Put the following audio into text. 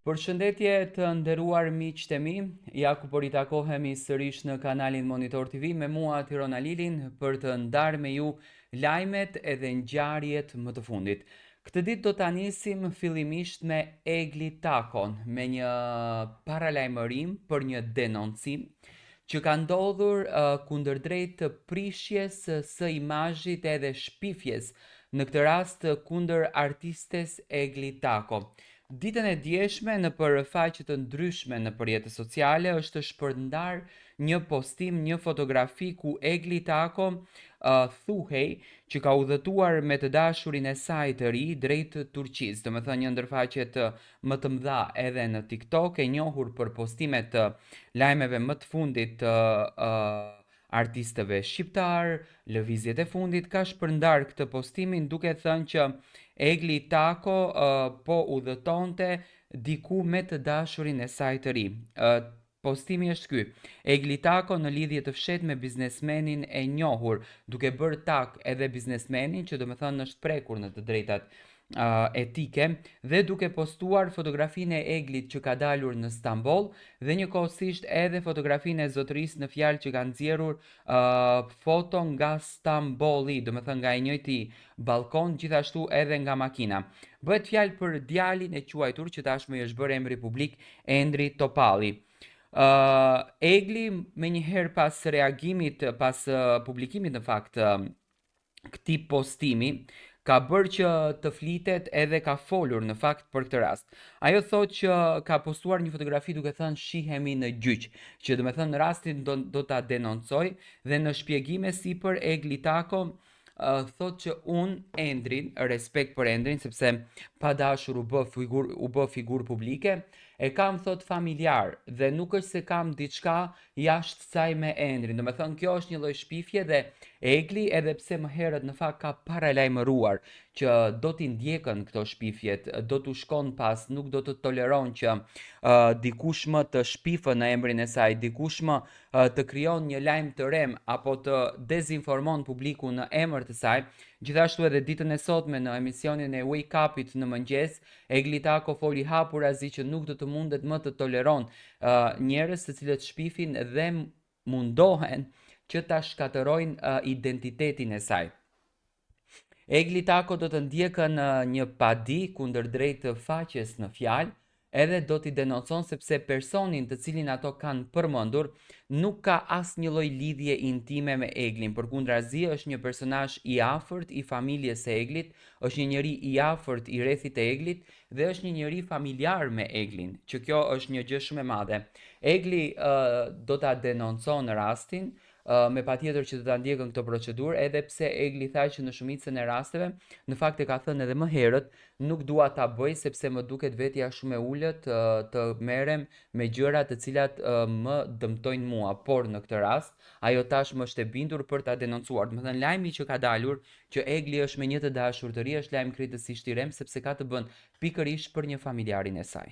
Përshëndetje të nderuar miqtë e mi, ja ku po ritakohemi sërish në kanalin Monitor TV me mua Tiron Alilin për të ndarë me ju lajmet edhe ngjarjet më të fundit. Këtë ditë do ta nisim fillimisht me Egli Takon, me një paralajmërim për një denoncim që ka ndodhur kundërdrejt prishjes së imazhit edhe shpifjes, në këtë rast kundër artistes Egli Tako. Ditën e djeshme nëpër faqe të ndryshme nëpër rrjete sociale është shpërndarë një postim, një fotografi ku Egli Tako thuhej që ka udhëtuar me të dashurin e saj të ri drejt Turqisë, domethënë një ndër faqet më të mëdha edhe në TikTok, e njohur për postime të lajmeve më të fundit të uh, artistëve shqiptarë, lëvizjet e fundit, ka shpërndarë këtë postimin duke thënë që Egli Tako uh, po udhëtonte diku me të dashurin e saj të ri. Uh, Postimi është ky, Egli Tako në lidhje të fshehtë me biznesmenin e njohur, duke bërë tag edhe biznesmenin që domethënë është prekur në të drejtat etike dhe duke postuar fotografinë e Eglit që ka dalur në Stamboll dhe njëkohësisht edhe fotografinë e zotërisë në fjalë që ka nxjerrur uh, foto nga Stambolli, domethënë nga i njëjti ballkon, gjithashtu edhe nga makina. Bëhet fjalë për djalin e quajtur që tashmë i është bërë emri publik Endri Topalli. Uh, Egli menjëherë pas reagimit, pas publikimit në fakt këtij postimi, ka bërë që të flitet edhe ka folur në fakt për këtë rast. Ajo thotë që ka postuar një fotografi duke thënë shihemi në gjyq, që domethënë rastin do, do ta denoncoj dhe në shpjegime sipër Egli Tako thotë që unë Endrin, respekt për Endrin sepse pa dashur u bë figurë u bë figurë publike, e kam thotë familjar dhe nuk është se kam diçka jashtë saj me Endrin. Domethënë kjo është një lloj shpifje dhe Egli edhe pse më herët në fakt ka paralajmëruar që do t'i ndjekën këto shpifjet, do t'u shkon pas, nuk do të toleron që uh, dikush më të shpifë në emrin e saj, dikush më të krijon një lajm të rremë apo të dezinformon publikun në emër të saj. Gjithashtu edhe ditën e sotme në emisionin e Wake Up-it në mëngjes, Egli Tako foli hapurazi që nuk do të mundet më të toleron uh, njerëz të cilët shpifin dhe mundohen që ta shkatërrojnë uh, identitetin e saj. Egli Tako do të ndjekën një padi kundërdrejt faqes në fjalë, edhe do t'i denoncon sepse personin të cilin ato kanë përmendur nuk ka asnjë lloj lidhje intime me Eglin, përkundrazi është një personazh i afërt i familjes së Eglit, është një njeri i afërt i rrethit të Eglit dhe është një njeri familjar me Eglin, që kjo është një gjë shumë e madhe. Egli uh, do ta denoncon rastin, me patjetër që do ta ndjekën këtë procedurë, edhe pse Egli tha që në shumicën e rasteve, në fakt e ka thënë edhe më herët, nuk dua ta bëj sepse më duket vetja shumë e ulët të merrem me gjëra të cilat më dëmtojnë mua, por në këtë rast ajo tashmë është e bindur për ta denoncuar. Domethënë lajmi që ka dalur që Egli është me një të dashur të ri është lajm krejtësisht i rremë sepse ka të bën pikërisht për një familjarin e saj.